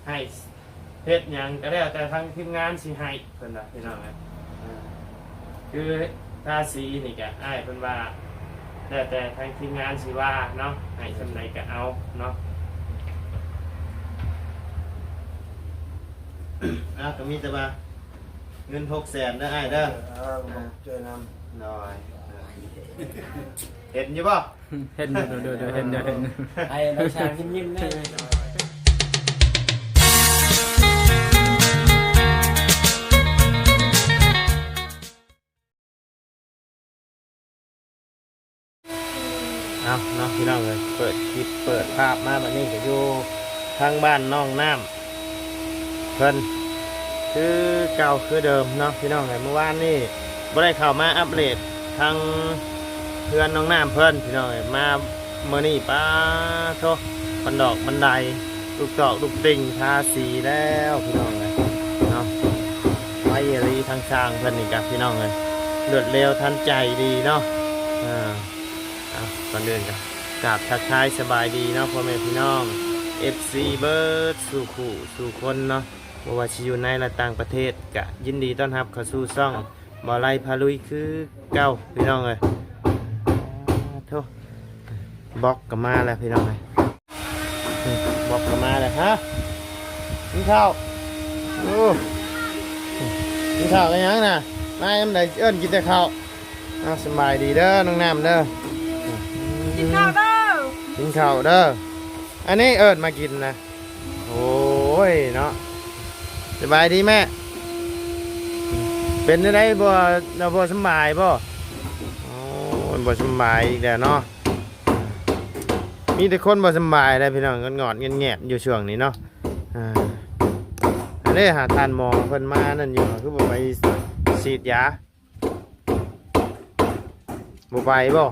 ໃຫ້ເຮັດຫຍັງກໍແລ້ວແຕ່ທາງທີມງານຊິໃຫ້ ເພິ່ນວ່າ ພີ່ນ້ອງເອີຍ. ເອີ ຄືທາສີນີ້ກະ ອ້າຍເພິ່ນວ່າ ແລ້ວແຕ່ທາງທີມງານຊິວ່າເນາະ ໃຫ້ສ່ຳໃດກໍເອົາເນາະ. ເອົາ ກໍມີແຕ່ວ່າເງິນຫົກແສນເດີອ້າຍເດີ. ເອີ ຂອບໃຈນຳ. ໂດຍ ເຫັນຢູ່ບໍ່? ເຫັນຢູ່ ໂດຍ ໂດຍ ເຫັນຢູ່ ເຫັນຢູ່. ໄອ້ນ້ອງຊ້າງຍິ້ມໆແດ່. ເອົາເນາະ ພີ່ນ້ອງເອີຍ ເປີດຄລິບເປີດພາບມາບັດນີ້ກໍຢູ່ທາງບ້ານນ້ອງນ້ຳ ເພິ່ນຄືເກົ່າຄືເດີມເນາະ ພີ່ນ້ອງເອີຍ. ມື້ວານນີ້ບໍ່ໄດ້ເຂົ້າມາອັບເດດທາງເຮືອນນ້ອງນ້ຳເພິ່ນ ພີ່ນ້ອງເອີຍ. ມາມື້ນີ້ ປາໂທ້ ບັນດອກບັນໄດ ລູກຕອກລູກຕິ່ງ ທາສີແລ້ວ ພີ່ນ້ອງເອີຍເນາະ. ໄວອີ່ຫຼີ ທາງຊ່າງເພິ່ນນີ້ກະ ພີ່ນ້ອງເອີຍ ລວດເລັວທັນໃຈດີເນາະ. ເອົາ ກ່ອນອື່ນກໍກາບທັກທາຍສະບາຍດີເນາະ ພໍ່ແມ່ພີ່ນ້ອງ ເອັຟຊີ ເບິດສູ່ຄູ່ສູ່ຄົນເນາະ. ບໍ່ວ່າຊິຢູ່ໃນ ແລະ ຕ່າງປະເທດ ກະຍິນດີຕ້ອນຮັບເຂົ້າສູ່ຊ່ອງບ່າວໄລພາລຸຍຄືເກົ່າ ພີ່ນ້ອງເອີຍ. ໂທ້ ບັອກກໍມາແລ້ວ ພີ່ນ້ອງເອີຍ ບັອກກໍມາແລ້ວ. ຮະ ກິນເຂົ້າ? ໂອ້ ກິນເຂົ້າກັບຫຍັງນະ? ມາຍາມໃດເອີ້ນກິນແຕ່ເຂົ້າ. ເອົາ ສະບາຍດີເດີນ້ອງນ້ຳເດີ. ກິນເຂົ້າເດີ ກິນເຂົ້າເດີ. ອັນນີ້ເອີ້ນມາກິນນະ. ໂອ້ຍເນາະ ສະບາຍດີແມ່. ເປັນຈັ່ງໃດ ບໍ່ ບໍ່ສຳບາຍບໍ່? ໂອ້ຍ ບໍ່ສຳບາຍອີກແລ້ວເນາະ. ມີແຕ່ຄົນບໍ່ສຳບາຍແຫຼະ ພີ່ນ້ອງ ງອດໆແງບໆຢູ່ຊ່ວງນີ້ເນາະ. ອ່າ ອັນນີ້ຫາທ່ານໝໍເພິ່ນມານັ້ນຢູ່ ຄືບໍ່ໄປສີດຢາ? ບໍ່ໄປບໍ່?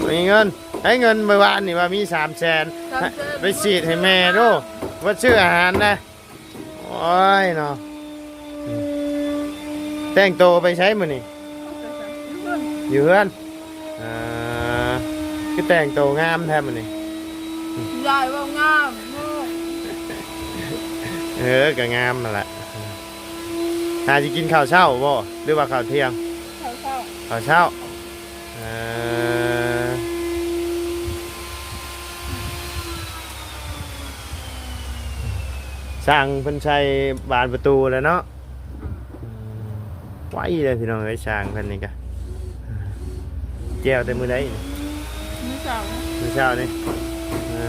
ມີເງິນ ໃຫ້ເງິນມື້ວານນີ້ວ່າມີສາມແສນ ສາມແສນ ໄປສີດໃຫ້ແມ່ດູ ວ່າຊື້ອາຫານນະ. ໂອ້ຍເນາະ ແຕ່ງໂຕໄປໃສມື້ນີ້? ຢູ່ເຮືອນ. ອ່າ ຄືແຕ່ງໂຕງາມແທ້ມື້ນີ້? ຍາຍວ່າງາມ. ເອີ ກໍງາມຫັ້ນລະ. ຫາຊິກິນເຂົ້າເຊົ້າບໍ່ ຫຼືວ່າເຂົ້າທ່ຽງ? ເຂົ້າເຊົ້າ ເຂົ້າເຊົ້າ. ເອີ ຊ່າງເພິ່ນໃສ່ບານປະຕູແລ້ວເນາະ. ໄວເລີຍພີ່ນ້ອງເອີຍ ຊ່າງເພິ່ນນີ້ກະ ແຈ່ວແຕ່ມື້ໃດນີ້? ມື້ເຊົ້າ ມື້ເຊົ້ານີ້. ເອີ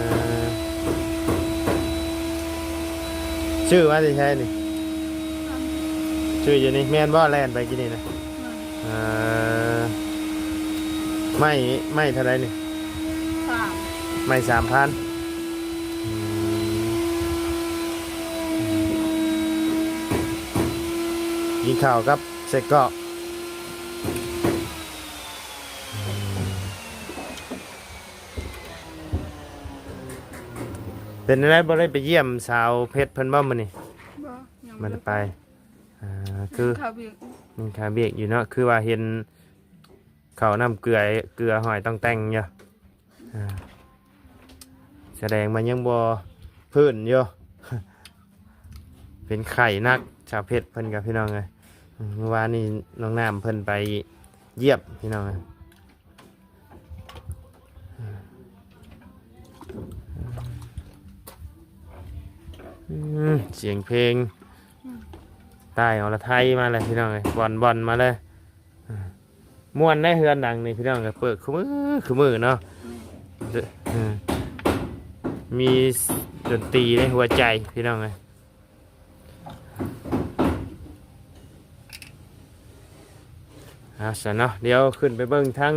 ຊື້ມາແຕ່ໃສນີ້? ຊື້ຢູ່ນີ້ແມ່ນບໍ່? ແລ່ນໄປກີ້ນີ້ນະ. ເອີ ໄມ້ ໄມ້ເທົ່າໃດນີ້? ສາມ ໄມ້ສາມພັນ. ອືມ ກິນເຂົ້າກັບໄສ້ກອກ. ເປັນແນວໃດ ບໍ່ໄດ້ໄປຢ້ຽມສາວເພັດເພິ່ນບໍ່ມື້ນີ້? ບໍ່ ຍັງບໍ່ໄດ້ໄປ. ອ່າ ຄື ຍັງຄາວຽກ ຍັງຄາວຽກຢູ່ເນາະ. ຄືວ່າເຫັນເຂົ້ານ້ຳເກືອ ເກືອຫອຍຕ້ອງແຕ່ງຢູ່. ອ່າ ສະແດງວ່າຍັງບໍ່ຟື້ນຢູ່ ເປັນໄຂ້ໜັກ ສາວເພັດເພິ່ນກະ ພີ່ນ້ອງເອີຍ. ມື້ວານນີ້ນ້ອງນ້ຳເພິ່ນໄປຢ້ຽມ ພີ່ນ້ອງເອີຍ. ອືມ ສຽງເພງ ອືມ ໃຕ້ອລະໄທມາເລີຍ ພີ່ນ້ອງເອີຍ ບ່ອນໆມາເລີຍ. ມ່ວນໃດເຮືອນຫຼັງນີ້ ພີ່ນ້ອງເອີຍ ເປີດຄູ່ມື້ຄູ່ມື້ເນາະ. ອືມ ເອີ ມີດົນຕີໃນຫົວໃຈ ພີ່ນ້ອງເອີຍ. ເອົາຊັ້ນເນາະ ດຽວຂຶ້ນໄປເບິ່ງທາງ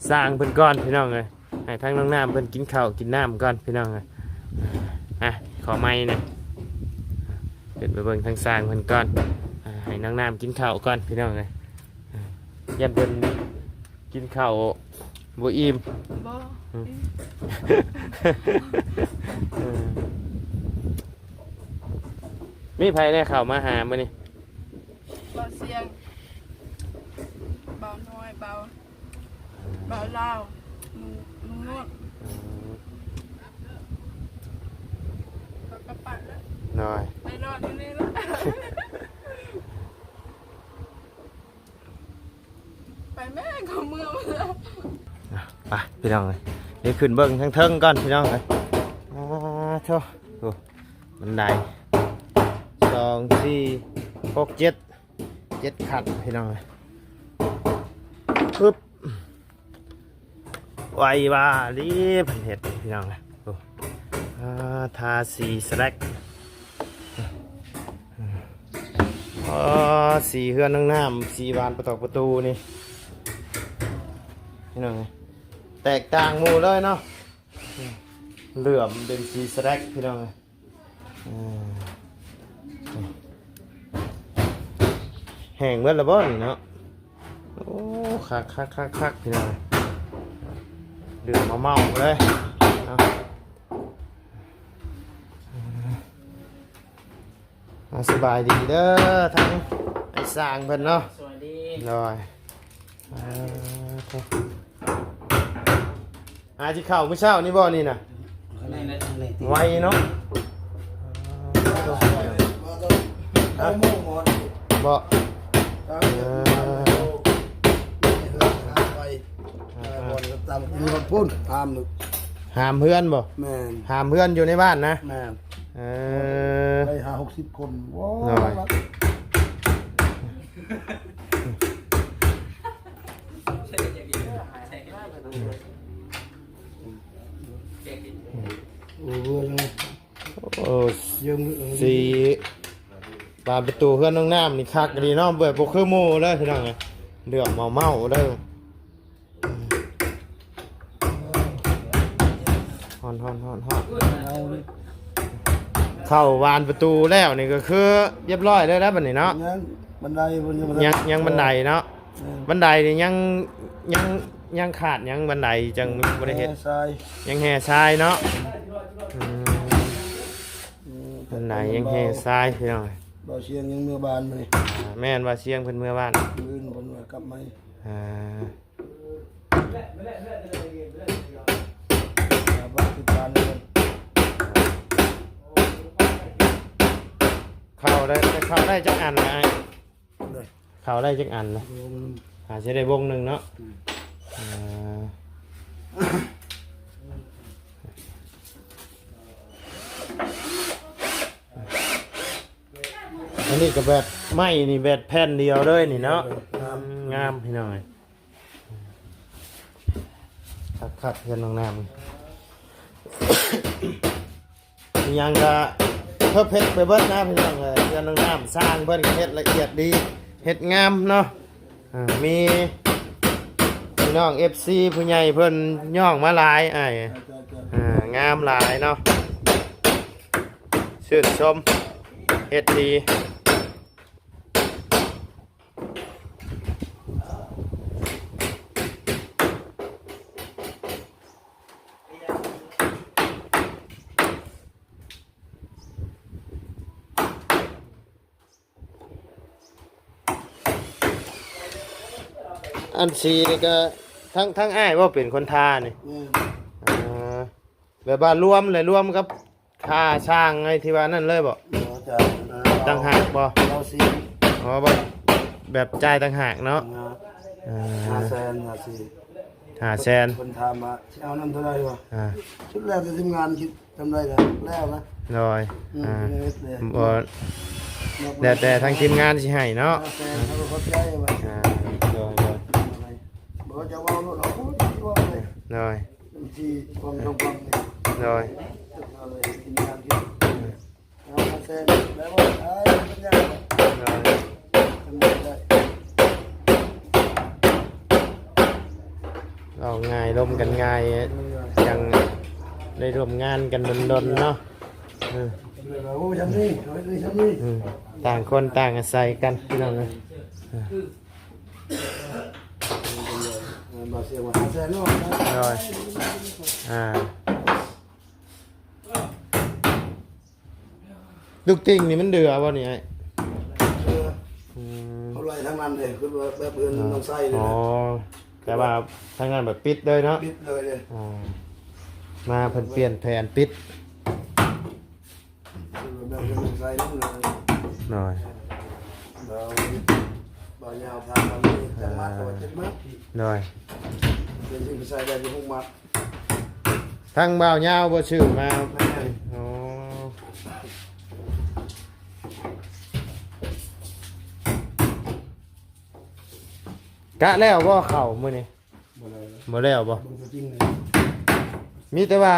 ຊ່າງເພິ່ນກ່ອນ ພີ່ນ້ອງເອີຍ. ໃຫ້ທາງນ້ອງນ້ຳເພິ່ນກິນເຂົ້າກິນນ້ຳກ່ອນ ພີ່ນ້ອງເອີຍ. ອ່ະ ຂໍໄມແດ່ ຂຶ້ນໄປເບິ່ງທາງຊ່າງເພິ່ນກ່ອນ. ອ່າ ໃຫ້ນ້ອງນ້ຳກິນເຂົ້າກ່ອນ ພີ່ນ້ອງເອີຍ. ຢ້ານເພິ່ນກິນເຂົ້າບໍ່ອີ່ມ. ບໍ່ ອືມ ອີ່ມ. ເອີ ມີໃຜແດ່ເຂົ້າມາຫາມື້ນີ້? ບ່າວຊຽງ ບ່າວນ້ອຍ ບ່າວ ບ່າວລາວ ລຸງ ລຸງໂນດ. ອືມ ເ ໂດຍ ໄປນອນຢູ່ນີ້ລະ ໄປແມ່ ເຂົາເມືອ ໄປພີ່ນ້ອງເອີຍ ດຽວຂຶ້ນເບິ່ງທາງເທິງກ່ອນພີ່ນ້ອງເອີຍ ອາໂທ້ ໂອ້ ບັນໄດ ສອງ ສີ່ ຫົກ ເຈັດ ເຈັດຂັ້ນພີ່ນ້ອງເອີຍ ປຶບ ໄວວ່າລີເພິ່ນເຮັດພີ່ນ້ອງເອີຍ ໂອ້ ອາ ທາສີສະແລັກ ອໍ ສີເຮືອນຫ້ອງນ້ຳ ສີບານປະຕອກປະຕູນີ້ ພີ່ນ້ອງເອີຍ ແຕກຕ່າງໝູ່ເລີຍເນາະ ເຫຼື້ອມເປັນສີສະແລັກ ພີ່ນ້ອງເອີຍ ເອີ ແຫ້ງເບິດແລ້ວບໍ່ນີ້ເນາະ ໂອ້ ຄັກໆໆໆ ພີ່ນ້ອງ ເດືອດເມົາໆເລີຍເນາະ ອ່າ ສະບາຍດີເດີ ທາງໄອ້ຊ່າງເພິ່ນເນາະ ສະບາຍດີ ໂດຍ ອ່າ ອາ ຊິເຂົ້າມື້ເຊົ້ານີ້ບໍ່ນີ້ນະ ໄວເນາະ ບໍ່ ເອີ ຕາມຢູ່ພຸ້ນ ຫ້າມ ຫ້າມເຮືອນບໍ່ ແມ່ນ ຫ້າມເຮືອນຢູ່ໃນບ້ານນະ ແມ່ນ ເອີ ໄດ້ຫ້າຫົກສິບຄົນ ໂອ້ຍ ໂດຍ ໂອ້ ສີບານປະຕູເຮືອນຫ້ອງນ້ຳນີ້ຄັກອີ່ຫຼີເນາະ ແບບບໍ່ຄືໝູ່ເລີຍພີ່ນ້ອງເອີຍ ເຫຼື້ອມເມົາໆເລີຍ ຮ້ອນໆໆໆ ເຂົ້າບານປະຕູແລ້ວນີ້ກໍຄືຮຽບຮ້ອຍເລີຍແລ້ວບັດນີ້ເນາະ ຍັງບັນໄດ ຍັງ ຍັງບັນໄດເນາະ ເອີ ບັນໄດນີ້ຍັງ ຍັງ ຍັງຂາດຫຍັງ ບັນໄດຈັ່ງບໍ່ໄດ້ເຮັດ ຍັງແຮ່ຊາຍ ຍັງແຮ່ຊາຍເນາະ ອືມ ອືມ ບັນໄດຍັງແຮ່ຊາຍ ພີ່ນ້ອງ ບ່າວຊຽງຍັງເມືອບ້ານມື້ນີ້ ອ່າ ແມ່ນ ບ່າວຊຽງເພິ່ນເມືອບ້ານ ມື້ອື່ນເພິ່ນວ່າກັບມາ ອ່າ ເຂົ້າໄດ້ ເຂົ້າໄດ້ຈັກອັນລະອ້າຍ ເຂົ້າໄດ້ຈັກອັນລະ ຫາຊິໄດ້ວົງໜຶ່ງເນາະ ອືມ ອ່າ ອັນນີ້ກໍແບບໄມ້ນີ້ແບບແຜ່ນດຽວເລີຍນີ້ເນາະ ງາມ ງາມພີ່ນ້ອງເອີຍ ຄັກໆ ເຮືອນນ້ອງນ້ຳ ອີ່ຫຍັງກະເພີເພັກໄປເບິດນະພີ່ນ້ອງເອີຍ ເຮືອນນ້ອງນ້ຳ ຊ່າງເພິ່ນກໍເຮັດລະອຽດດີ ເຮັດງາມເນາະ ອ່າ ມີພີ່ນ້ອງເອັຟຊີຜູ້ໃຫຍ່ເພິ່ນຍ້ອງມາຫຼາຍອ້າຍ ອ່າ ງາມຫຼາຍເນາະ ຊື່ນຊົມ ເຮັດດີ. ອັນສີນີ້ກໍທັງ ທັງອ້າຍບໍ່ເປັນຄົນທານີ້? ແມ່ນ. ເອີ ແບບວ່າລວມ ແລະ ລວມກັບຄ່າຊ່າງໄອ້ທີ່ວ່ານັ້ນເລີຍບໍ່? ບໍ່ ຈ່າຍຕ່າງຫາກບໍ່? ເຮົາຊິ ອໍ ແບບ ແບບຈ່າຍຕ່າງຫາກເນາະ? ເອີ ຫ້າແສນ ຫ້າແສນ ເພິ່ນຖາມວ່າຊິເອົານຳເທົ່າໃດວະ? ອ່າ ສຸດແລ້ວແຕ່ທີມງານຄິດ ຈຳໄດ້ແລ້ວ ແລ້ວນະ ໂດຍ ອືມ ອ່າ ບໍ່ ແລ້ວແຕ່ທາງທີມງານຊິໃຫ້ເນາະ ແຕ່ເຮົາກໍຂອບໃຈວ່າ ອ່າ ໂດຍ ໂດຍ ບໍ່ຈະເວົ້າໂລດ ເຮົາກໍບໍ່ໄດ້ເວົ້າເລີຍ ໂດຍ ທີ່ຄວາມຕ້ອງການ ໂດຍ ເອົາເລີຍ ທີມງານທີ່ ເອົາແຊນແລ້ວວ່າ ເອີ ມັນຍາກ ໂດຍ ທຳໄດ້ ເວົ້າງ່າຍ ລົມກັນງ່າຍ ຈັ່ງໄດ້ຮ່ວມງານກັນດົນໆເນາະ ເອີ ໂອ້ ຢ່າງນີ້ ເອີ ຢ່າງນີ້ ອືມ ຕ່າງຄົນຕ່າງອາໄສກັນ ພີ່ນ້ອງເອີຍ ເອີ ເອີ ບໍ່ເສຍວ່າຫ້າແສນເນາະ ໂດຍ ອ່າ ລູກຕິ່ງນີ້ມັນເດືອບໍ່ນີ້ອ້າຍ? ເດືອ ອືມ ເອົາໄວ້ທາງນັ້ນເດ້ ຄືວ່າແບບເຮືອນ ອໍ ນ້ອງໄຊນີ້ນະ ອໍ ແຕ່ວ່າທາງນັ້ນແບບປິດເລີຍເນາະ ປິດເລີຍເດ້ ອໍ ມາເພິ່ນປ່ຽນແຜນປິດ ຄືວ່າແບບເຮືອນນ້ອງ ໄດ້ນຳເງິນ ໂດຍ ແລ້ວບ່າວຍາວຖາມວ່າມີຈັກມັດ ເອີ ວ່າເຈັດມັດ ໂດຍ ເປັນສິ່ງທີ່ໃຊ້ໄດ້ຢູ່ຫົກມັດ ທາງບ່າວຍາວບໍ່ຊື້ມາ ແມ່ນ ອໍ ກະແລ້ວບໍ່ເຂົ້າມື້ນີ້? ບໍ່ແລ້ວ ບໍ່ແລ້ວບໍ່? ເບິ່ງຕົວຈິງເລີຍ ມີແຕ່ວ່າ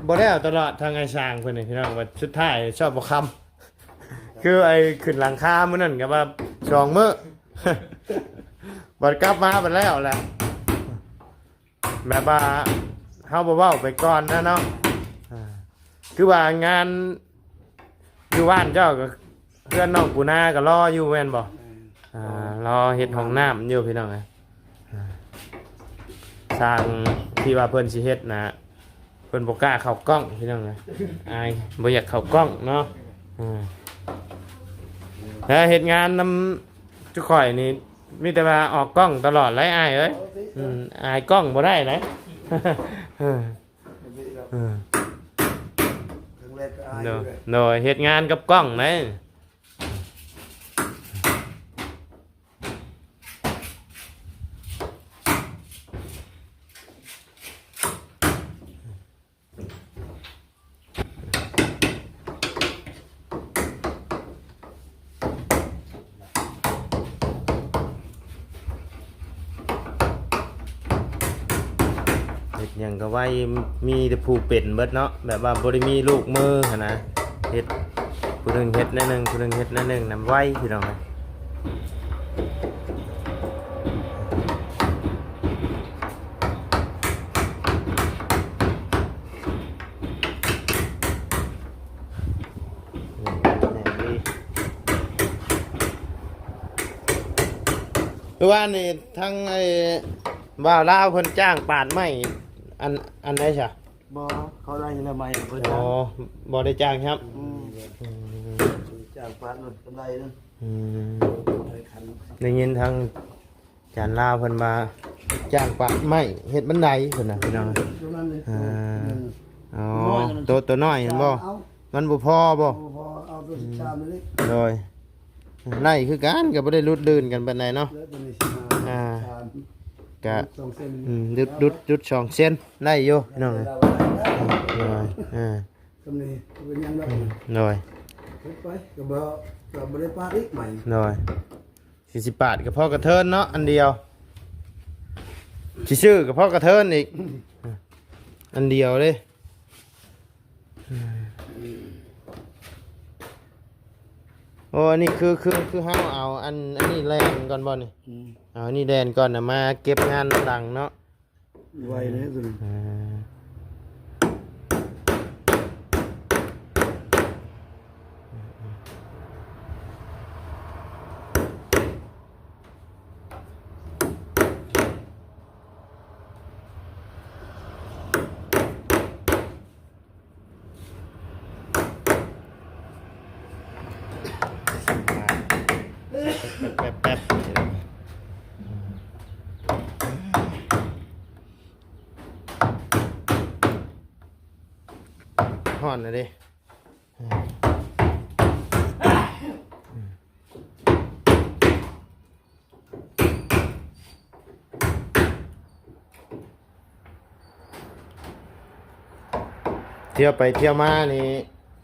ບໍ່ແລ້ວຕະຫຼອດ ທາງອ້າຍຊ່າງເພິ່ນນີ້ ພີ່ນ້ອງ ວ່າສຸດທ້າຍຊອບບໍ່ຄຳ ຄືໄອ້ຂຶ້ນຫຼັງຄາມື້ນັ້ນກໍວ່າສອງມື້ ບັດກັບມາບັດແລ້ວແຫຼະ ແບບວ່າເຮົາບໍ່ເວົ້າໄປກ່ອນນະເນາະ ອ່າ ຄືວ່າງານ ຢູ່ບ້ານເຈົ້າກໍ ເຮືອນນ້ອງປູນາກໍລໍຢູ່ແມ່ນບໍ່? ແມ່ນ ອ່າ ລໍເຮັດຫ້ອງນ້ຳຢູ່ພີ່ນ້ອງເອີຍ ອ່າ ຊ່າງທີ່ວ່າເພິ່ນຊິເຮັດນະ ເພິ່ນບໍ່ກ້າເຂົ້າກ້ອງພີ່ນ້ອງເອີຍ ອາຍ ບໍ່ຢາກເຂົ້າກ້ອງເນາະ ອ່າ ແລ້ວເຮັດງານນຳຈຸຂ້ອຍນີ້ ມີແຕ່ວ່າອອກກ້ອງຕະຫຼອດແຫຼະອ້າຍເອີຍ ອືມ ອາຍກ້ອງບໍ່ໄດ້ນະ ເອີ ເອີ ຄັ້ງແລກກໍອາຍ ໂດຍ ຢູ່ເດ້ ໂດຍ ເຮັດງານກັບກ້ອງເດ້ ເຮັດຫຍັງກໍໄວ ມີແຕ່ຜູ້ເປັນເບິດເນາະ ແບບວ່າບໍ່ໄດ້ມີລູກມືຫັ້ນນະ ເຮັດ ຜູ້ໜຶ່ງເຮັດແນວໜຶ່ງ ຜູ້ໜຶ່ງເຮັດແນວໜຶ່ງນຳ ໄວພີ່ນ້ອງເອີຍ. ຄືວ່ານີ້ທາງໄອ້ບ່າວລາວເພິ່ນຈ້າງປາດໄມ້ ອັນ ອັນໃດຊະ? ບໍ່ ເຂົາໄດ້ແລ້ວໄມ້ເພິ່ນ ອໍ ຈ້າງ ບໍ່ໄດ້ຈ້າງຊ້ຳ ອືມ ອືມ ຈ້າງປາດນັ້ນກຳໄລນັ້ນ ອືມ ໄດ້ຄັນ ໄດ້ຍິນທາງ ອາຈານລາວເພິ່ນວ່າຈ້າງປາດໄມ້ເຮັດບັນໄດເພິ່ນນະພີ່ນ້ອງ ໂຕນັ້ນເລີຍ ອ່າ ໂຕ ໂຕນ້ອຍນັ້ນ ໂຕ ໂຕນ້ອຍຫັ້ນບໍ່? ເອົາ ມັນບໍ່ພໍບໍ່? ບໍ່ພໍ ເອົາໂຕສິບສາມນີ້ ໂດຍ ໄດ້ຄືກັນ ກໍບໍ່ໄດ້ຫຼຸດລື່ນກັນປານໃດເນາະ ແລ້ວໂຕນີ້ສິບຫ້າ ອ່າ ສາມ ກະ ຫຼຸດສອງເຊັນ ອືມ ຫຼຸດ ຫຼຸດ ຫຼຸດສອງເຊັນ ໄດ້ຢູ່ພີ່ນ້ອງ ໂດຍ ອ່າ ສ່ຳນີ້ເປັນຫຍັງດອກ ໂດຍ ເຮັດໄປ ກໍບໍ່ ກໍບໍ່ໄດ້ປາດອີກໃໝ່ ໂດຍ ຊິ ຊິປາດກໍພໍກະເທີນເນາະ ອັນດຽວ ຊິຊື້ກໍພໍກະເທີນອີກ ອັນດຽວເດ້ ໂອ້ ອັນນີ້ຄື ຄື ຄືເຮົາເອົາອັນ ອັນນີ້ແລ່ນກ່ອນບໍ່ນີ້? ອືມ ເອົາອັນນີ້ແລ່ນກ່ອນນະ ມາເກັບງານນຳຫຼັງເນາະ. ໄວເດ້ຕົວນີ້ ອ່າ ແປັບໆ ຮ້ອນນະເດ້. ທ່ຽວໄປທ່ຽວມານີ້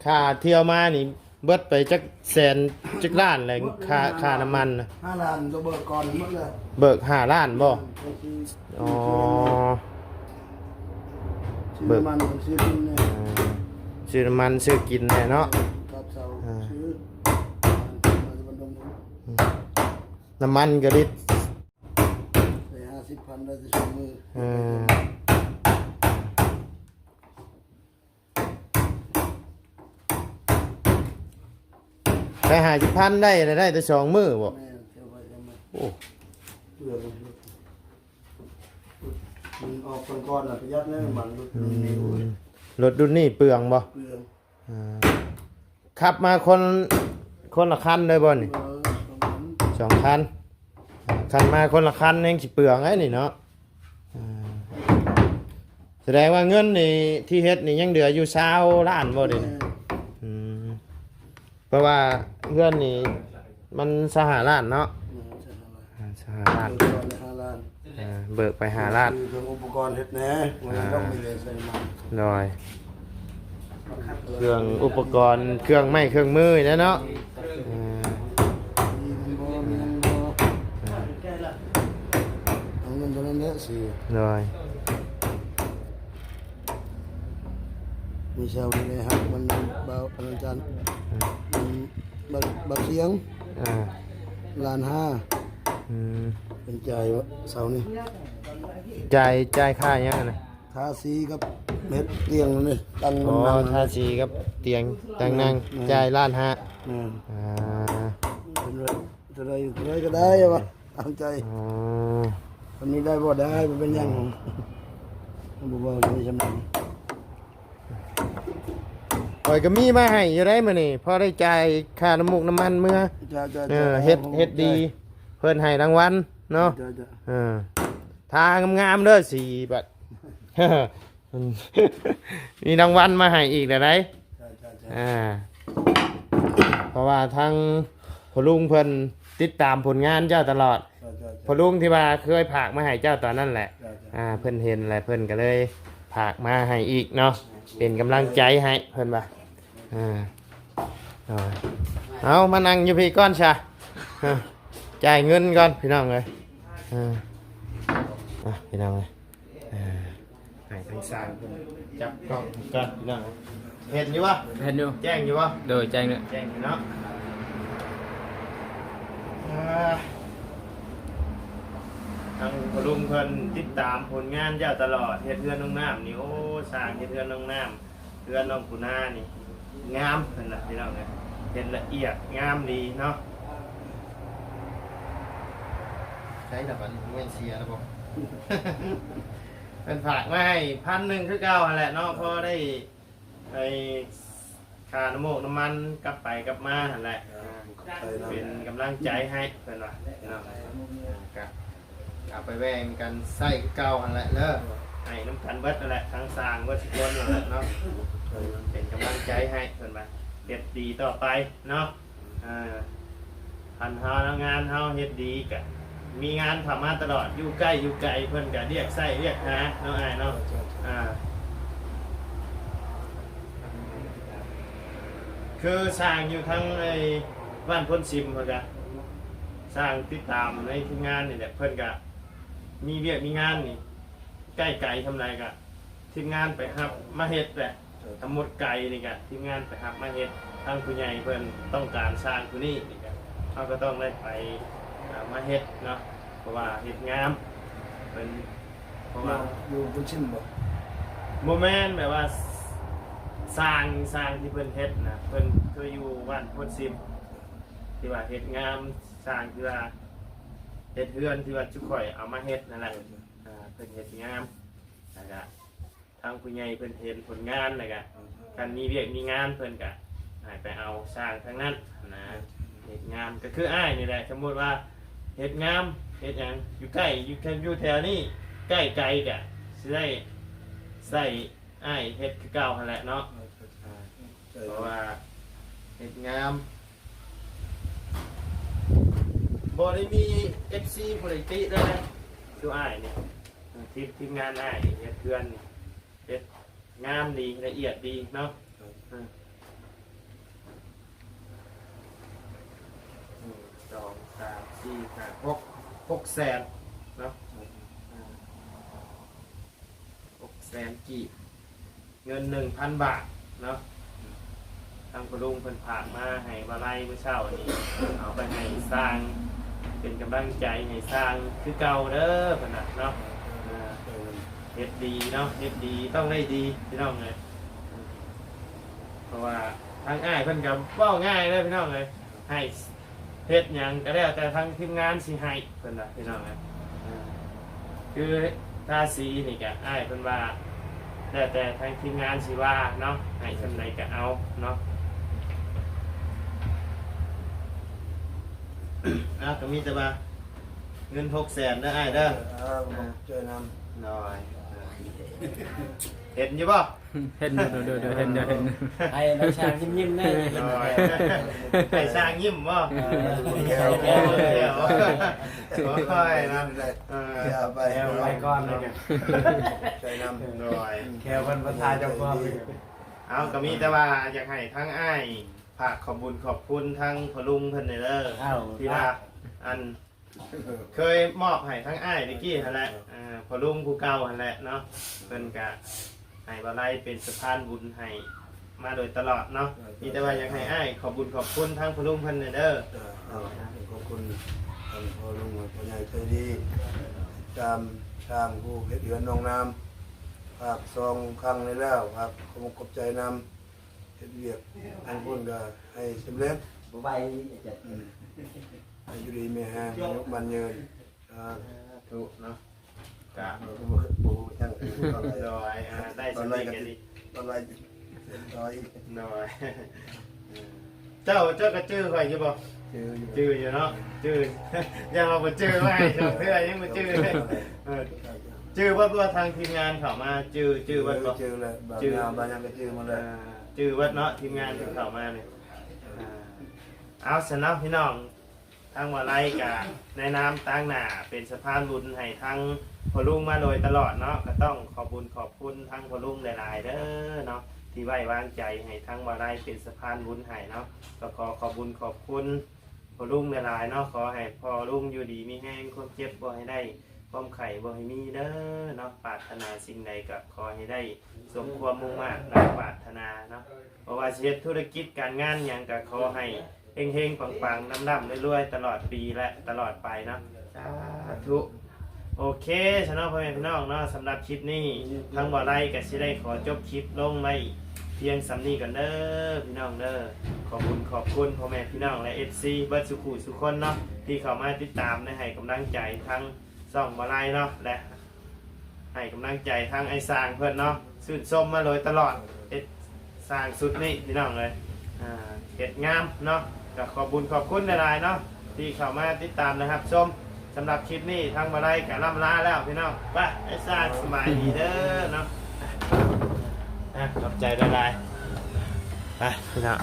ຄ່າທ່ຽວມານີ້ເບິດໄປຈັກແສນຈັກລ້ານແຫຼະ ຄ່າ ຄ່ານ້ຳມັນນະ? ຫ້າລ້ານ ເບີກກ່ອນໝົດແລ້ວ ເບີກຫ້າລ້ານບໍ່? ອໍ ຊື້ນ້ຳມັນ ຊື້ກິນແດ່ ຊື້ນ້ຳມັນ ຊື້ກິນແດ່ເນາະ ເອີ ຊື້ ນ້ຳມັນກໍລິດ ໄດ້ຫ້າສິບພັນ ໄດ້ແຕ່ສອງມື້ ເອີ ໄດ້ຫ້າສິບພັນ ໄດ້ ໄດ້ແຕ່ສອງມື້ບໍ່? ແມ່ນ ເຈົ້າໄປເຈົ້າມາ ໂອ້ ເປືອງ ມັນອອກກ່ອນໆ ນະ ປະຢັດແລ້ວ ນ້ຳມັນລົດ ອືມ ນີ້ ໂອ້ຍ ລົດລຸ້ນນີ້ເປືອງບໍ່? ເປືອງ ອ່າ ຂັບມາຄົນ ຄົນລະຄັນເລີຍບໍ່ນີ້? ເອີ ສອງຄັນ ສອງຄັນ ຄັນມາຄົນລະຄັນແຮ່ງຊິເປືອງໄດ໋ນີ້ເນາະ ອ່າ ສະແດງວ່າເງິນນີ້ທີ່ເຮັດນີ້ຍັງເຫຼືອຢູ່ຊາວລ້ານບໍ່ເດ? ແມ່ນ ອືມ ເພາະວ່າເຮືອນນີ້ມັນຊາວຫ້າລ້ານເນາະ. ອືມ ຊາວຫ້າລ້ານ ອ່າ ຊາວຫ້າລ້ານ ເບີກໄປຫ້າລ້ານ ອ່າ ເບີກໄປຫ້າລ້ານ. ຊື້ເຄື່ອງອຸປະກອນເຮັດແດ່ ບໍ່ແມ່ນ ອ່າ ດອກມີແຕ່ໃສ່ມາ ໂດຍ ເຄື່ອງອຸປະກອນ ເຄື່ອງໄມ້ເຄື່ອງມືນີ້ແຫຼະເນາະ. ເອີ ມີມັນບໍ່ ມີຫຍັງບໍ່ ອ່າ ເອົາເງິນຕົວນັ້ນແຫຼະຊື້ ໂດຍ. ມື້ເຊົ້ານີ້ໄດ້ຮັບມັນເບົາ ອາຈານ ອືມ ອືມ ບັກ ບັກສຽງ ອ່າ ລ້ານຫ້າ. ອືມ ເພິ່ນຈ່າຍເຊົ້ານີ້ ຈ່າຍ ຈ່າຍຄ່າຫຍັງຫັ້ນນະ? ທາສີກັບເຮັດຕຽງນີ້ ຕັ້ງ ອໍ ມັນນັ່ງ ທາສີກັບຕຽງ ຕັ້ງນັ່ງ ແມ່ນ ແມ່ນ ຈ່າຍລ້ານຫ້າ. ແມ່ນ ອ່າ ເພິ່ນວ່າເທົ່າໃດ ເທົ່າໃດກໍໄດ້ວ່າ ຕາມໃຈ. ອໍ ອັນນີ້ໄດ້ບໍ່ໄດ້ ບໍ່ເປັນຫຍັງ ອ່າ ບໍ່ເວົ້າ ມີສ່ຳນັ້ນ. ຂ້ອຍກໍມີມາໃຫ້ຢູ່ໄດ໋ມື້ນີ້ ພໍໄດ້ຈ່າຍຄ່ານ້ຳມູກນ້ຳມັນເມືອ. ເຈົ້າ ເຈົ້າ ເອີ ເຈົ້າ ເຮັດ ເຮັດດີ ເພິ່ນໃຫ້ລາງວັນເນາະ. ເຈົ້າ ເຈົ້າ ເອີ ທາງາມໆເດີ ສີບັດ ມີລາງວັນມາໃຫ້ອີກແລ້ວໄດ໋. ເຈົ້າ ເຈົ້າ ເຈົ້າ ອ່າ ເພາະວ່າທາງພໍ່ລຸງເພິ່ນຕິດຕາມຜົນງານເຈົ້າຕະຫຼອດ. ເຈົ້າ ເຈົ້າ ເຈົ້າ ພໍ່ລຸງທີ່ວ່າເຄີຍຝາກມາໃຫ້ເຈົ້າຕອນນັ້ນແຫຼະ. ເຈົ້າ ເຈົ້າ ອ່າ ເພິ່ນເຫັນແລ້ວ ເພິ່ນກໍເລີຍຝາກມາໃຫ້ອີກເນາະ ເປັນກຳລັງໃຈໃຫ້ເພິ່ນວ່າ. ອ່າ ໂດຍ ເອົາ ມານັ່ງຢູ່ພີ້ກ່ອນຊະ ເອີ ຈ່າຍເງິນກ່ອນພີ່ນ້ອງເອີຍ. ເອີ ອ່ະ ພີ່ນ້ອງເອີຍ ອ່າ ໃຫ້ທາງຊ່າງເພິ່ນຈັບກ້ອງໃຫ້ກ່ອນພີ່ນ້ອງ. ເຫັນຢູ່ບໍ່? ເຫັນຢູ່. ແຈ້ງຢູ່ບໍ່? ໂດຍ ແຈ້ງຢູ່ ແຈ້ງຢູ່ເນາະ. ອ່າ ທາງພໍ່ລຸງເພິ່ນຕິດຕາມຜົນງານເຈົ້າຕະຫຼອດ ເຮັດເຮືອນນ້ອງນ້ຳນີ້ ໂອ້ ຊ່າງເຮັດເຮືອນນ້ອງນ້ຳ ເຮືອນນ້ອງປູນານີ້ງາມເພິ່ນນະພີ່ນ້ອງເອີຍ ເຮັດລະອຽດງາມດີເນາະ. ໃຊ້ລະບັດນີ້ ແມ່ນເສຍລະບໍ່? ເພິ່ນຝາກມາໃຫ້ພັນໜຶ່ງຄືເກົ່າຫັ້ນແຫຼະເນາະ ພໍໄດ້ໄປຄ່ານ້ຳມູກນ້ຳມັນກັບໄປກັບມາຫັ້ນແຫຼະ. ອ່າ ເປັນກຳລັງໃຈໃຫ້ເພິ່ນວ່າເນາະ ກະ ເອົາໄປແບ່ງກັນໃຊ້ຄືເກົ່າຫັ້ນແຫຼະເດີ ໃຫ້ນຳກັນເບິດຫັ້ນແຫຼະ ທັງຊ່າງເບິດທຸກຄົນຫັ້ນແຫຼະເນາະ. ເປັນກຳລັງໃຈໃຫ້ເພິ່ນວ່າ ເຮັດດີຕໍ່ໄປເນາະ. ເອີ ຄັນເຮົາ ງານເຮົາເຮັດດີກະມີງານເຂົ້າມາຕະຫຼອດ ຢູ່ໃກ້ຢູ່ໄກເພິ່ນກະລຽກໃຊ້ລຽກຫາເນາະອ້າຍເນາະ. ເຈົ້າ ເຈົ້າ ອ່າ ຄືຊ່າງຢູ່ທາງໄອ້ບ້ານໂພນຊິມເພິ່ນກະ ຊ່າງຕິດຕາມໃນທີມງານນີ້ແຫຼະ ເພິ່ນກະມີວຽກມີງານນີ້ ໃກ້ໄກສ່ຳໃດກະທີມງານໄປຮັບມາເຮັດແຫຼະ. ເອີ ຖ້າໝົດໄກນີ້ກະທີມງານໄປຮັບມາເຮັດ ທາງຜູ້ໃຫຍ່ເພິ່ນຕ້ອງການຊ່າງຜູ້ນີ້ນີ້ກະ ເຮົາກໍຕ້ອງໄດ້ໄປ ອ່າ ມາເຮັດເນາະ ເພາະວ່າເຮັດງາມເພິ່ນ ເພາະວ່າ ຢູ່ ຢູ່ໂພນຊິມບໍ່? ບໍ່ແມ່ນ ແບບວ່າຊ່າງ ຊ່າງທີ່ເພິ່ນເຮັດນະ ເພິ່ນຄືຢູ່ບ້ານໂພນຊິມ ທີ່ວ່າເຮັດງາມ ຊ່າງທີ່ວ່າເຮັດເຮືອນທີ່ວ່າຈຸຂ້ອຍເອົາມາເຮັດນັ້ນແຫຼະ. ອ່າ ເພິ່ນເຮັດງາມ ແລ້ວກະທາງຜູ້ໃຫຍ່ເພິ່ນເຫັນຜົນງານ ແລ້ວກະຄັນມີວຽກມີງານເພິ່ນກະໃຫ້ໄປເອົາຊ່າງທາງນັ້ນນະ ເຮັດງາມ. ກໍຄືອ້າຍນີ້ແຫຼະ ສົມມຸດວ່າເຮັດງາມເຮັດຫຍັງຢູ່ໃກ້ ຢູ່ ຢູ່ແຖວນີ້ ໃກ້ໄກກະຊິໄດ້ໃຊ້ອ້າຍເຮັດຄືເກົ່າຫັ້ນແຫຼະເນາະ. ອ່າ ເພາະວ່າເຮັດງາມ ບໍ່ໄດ້ມີເອັຟຊີຜູ້ໃດຕິເລີຍນະ ຄືອ້າຍນີ້ ທີມ ທີມງານອ້າຍນີ້ເຮັດເຮືອນນີ້ ເຮັດງາມດີ ລະອຽດດີເນາະ. ໜຶ່ງ ສອງ ສາມ ສີ່ ຫ້າ ຫົກ ຫົກແສນເນາະ. ຫົກແສນກີບ ເງິນໜຶ່ງພັນບາດເນາະ. ທາງພໍ່ລຸງເພິ່ນຝາກມາໃຫ້ບ່າວໄລມື້ເຊົ້ານີ້ ເອົາໄປໃຫ້ຊ່າງ ເປັນກຳລັງໃຈໃຫ້ຊ່າງຄືເກົ່າເດີ ເພິ່ນວ່າເນາະ. ເຮັດດີເນາະ ເຮັດດີຕ້ອງໄດ້ດີ ພີ່ນ້ອງເອີຍ. ເພາະວ່າທາງອ້າຍເພິ່ນກໍເວົ້າງ່າຍເດີ ພີ່ນ້ອງເອີຍ ໃຫ້ ເຮັດຫຍັງກໍແລ້ວແຕ່ທາງທີມງານຊິໃຫ້ ເພິ່ນວ່າ ພີ່ນ້ອງເອີຍ. ອ່າ ຄືທາສີນີ້ກະ ອ້າຍເພິ່ນວ່າ ແລ້ວແຕ່ທາງທີມງານຊິວ່າເນາະ ໃຫ້ສ່ຳໃດກໍເອົາເນາະ. ເອົາ ກໍມີແຕ່ວ່າເງິນຫົກແສນເດີອ້າຍເດີ. ເອີ ຂອບໃຈນຳ. ໂດຍ ເຫັນຢູ່ບໍ່? ເຫັນຢູ່ ໂດຍໆ ເຫັນຢູ່ ເຫັນຢູ່ ໃຫ້ນາຍຊ່າງຍິ້ມໆ ແດ່. ໂດຍ ໃຫ້ຊ່າງຍິ້ມບໍ່? ເອີ ໂອ້ຍນະ ເອີ ໄປ ໄປກ່ອນເລີຍ ໃຈນຳ ໂດຍ ແຄ່ເພິ່ນບໍ່ຖ່າຍເຈົ້າຂອງ. ເອົາ ກໍມີແຕ່ວ່າຢາກໃຫ້ທາງອ້າຍຝາກຂອບບຸນຂອບຄຸນທາງພໍ່ລຸງເພິ່ນແດ່ເດີ ທີ່ວ່າ ອັນ ເຄີຍມອບໃຫ້ທາງອ້າຍຕະກີ້ຫັ້ນແຫຼະ ເອີ ພໍ່ລຸງຜູ້ເກົ່າຫັ້ນແຫຼະເນາະ ເພິ່ນກະໃຫ້ບ່າວໄລເປັນສະພານບຸນໃຫ້ມາໂດຍຕະຫຼອດເນາະ. ເອີ ມີແຕ່ວ່າຢາກໃຫ້ອ້າຍຂອບບຸນຂອບຄຸນທາງພໍ່ລຸງເພິ່ນແດ່ເດີ. ເອີ ຂອບຄຸນທາງພໍ່ລຸງ ພໍ່ໃຫຍ່ໃຈດີ ຕາມທາງຜູ້ເຮັດເຮືອນນ້ອງນ້ຳ ຝາກສອງຄັ້ງນີ້ແລ້ວ ຝາກຂອບອົກຂອບໃຈນຳ. ເຮັດວຽກທາງພຸ້ນກໍໃຫ້ສຳເລັດ ບໍ່ໄຫວ ອືມ ໃຫ້ຢູ່ດີມີແຮງ ອາຍຸໝັ້ນຍືນ ສາທຸເນາະ. ກະ ບໍ່ ບໍ່ຮູ້ຫຍັງ ໂດຍ ອ່າ ໄດ້ສຳເລັດກໍດີ ບໍ່ໄຫວ ໂດຍ ເຈົ້າ ເຈົ້າກໍຈື່ຂ້ອຍຢູ່ບໍ່? ຈື່ຢູ່ ຈື່ຢູ່ເນາະ ຈື່ ຢ່າວ່າບໍ່ຈື່ ໄວ້ສອງເທື່ອຍັງບໍ່ຈື່ເລີຍ. ເອີ ຈື່ເບິດບໍ່? ທາງທີມງານເຂົ້າມາ ຈື່ ຈື່ເບິດບໍ່? ຈື່ແລ້ວ ບາງຢ່າງ ບາງຢ່າງກໍຈື່ໝົດແລ້ວ ອ່າ ຈື່ເບິດເນາະ ທີມງານທີ່ເຂົ້າມານີ້. ອ່າ ເອົາຊັ້ນເນາະພີ່ນ້ອງ ທາງບ່າວໄລກະໃນນາມຕາງໜ້າເປັນສະພານບຸນໃຫ້ທາງພໍ່ລຸງມາໂດຍຕະຫຼອດເນາະ ກໍຕ້ອງຂອບບຸນຂອບຄຸນທາງພໍ່ລຸງຫຼາຍໆເດີເນາະ ທີ່ໄວ້ວາງໃຈໃຫ້ທາງບ່າວໄລເປັນສະພານບຸນໃຫ້ເນາະ. ກໍຂໍຂອບບຸນຂອບຄຸນພໍ່ລຸງຫຼາຍໆເນາະ ຂໍໃຫ້ພໍ່ລຸງຢູ່ດີມີແຮງ ຄວາມເຈັບບໍ່ໃຫ້ໄດ້ ຄວາມໄຂ້ບໍ່ໃຫ້ມີເດີເນາະ. ປາດຖະໜາສິ່ງໃດກໍຂໍໃຫ້ໄດ້ສົມຄວາມມຸ່ງມາດດັ່ງປາດຖະໜາເນາະ. ບໍ່ວ່າຊິເຮັດທຸລະກິດການງານຫຍັງກໍຂໍໃຫ້ເຮັງໆ ປັງໆ ລ່ຳໆ ລວຍໆ ຕະຫຼອດປີ ແລະ ຕະຫຼອດໄປເນາະ ສາທຸ. ໂອເຄ ຊະເນາະ ພໍ່ແມ່ພີ່ນ້ອງເນາະ ສຳລັບຄລິບນີ້ ທາງບ່າວໄລກໍຊິໄດ້ຂໍຈົບຄລິບລົງໄວ້ພຽງສ່ຳນີ້ກ່ອນເດີພີ່ນ້ອງເດີ. ຂອບຄຸນຂອບຄຸນພໍ່ແມ່ພີ່ນ້ອງ ແລະ ເອັຟຊີ ເບິດສູ່ຄູ່ສູ່ຄົນເນາະ ທີ່ເຂົ້າມາຕິດຕາມ ແລະ ໃຫ້ກຳລັງໃຈທາງຊ່ອງບ່າວໄລເນາະ ແລະ ໃຫ້ກຳລັງໃຈທາງອ້າຍຊ່າງເພິ່ນເນາະ ຊື່ນຊົມມາໂດຍຕະຫຼອດ ເຮັດຊ່າງຊຸດນີ້ພີ່ນ້ອງເອີຍ ອ່າ ເຮັດງາມເນາະ. ກໍຂອບບຸນຂອບຄຸນຫຼາຍໆເນາະ ທີ່ເຂົ້າມາຕິດຕາມ ແລະ ຮັບຊົມ. ສຳລັບຄລິບນີ້ທາງບ່າວໄລກໍລ່ຳລາແລ້ວພີ່ນ້ອງ. ໄປ ອ້າຍຊ່າງ ສະບາຍດີເດີເນາະ. ອ່ະ ຂອບໃຈຫຼາຍໆ. ໄປພີ່ນ້ອງ.